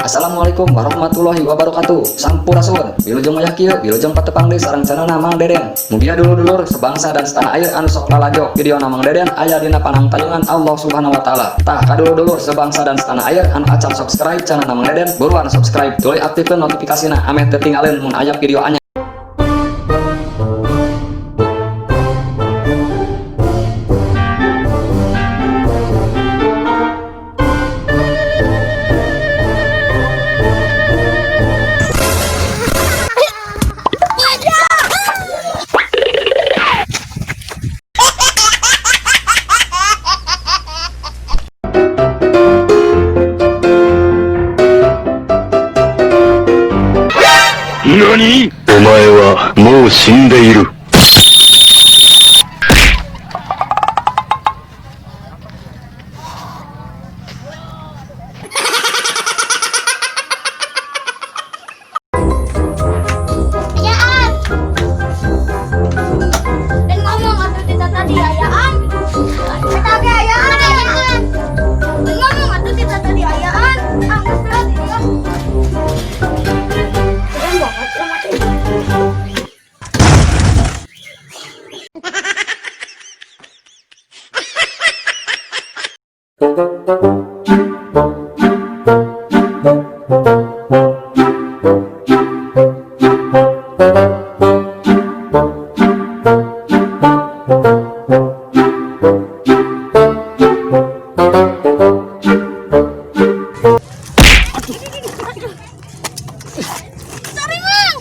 Assalamualaikum warahmatullahi wabarakatuh. Sampurasun. Wilujeng wayah kieu, wilujeng patepang deui sareng channelna Mang Deden. Mugia dulur-dulur sebangsa dan setanah air anu sok lalajo videona Mang Deden aya dina panangtayungan Allah Subhanahu wa taala. Tah, kadulur-dulur sebangsa dan setanah air anu acan subscribe channel Mang Deden, buruan subscribe, tuluy aktifkeun notifikasina ameh teu tinggalin mun aya video anyar. 何、お前はもう死んでいる。 Ayaan. Dan ngomong atuh kita tadi ayaan. Eta ge ayaan. Ayaan. Dan ngomong atuh kita tadi ayaan. Ah, geus berat ini mah. Keren banget sama tuh. Sorry, Mang.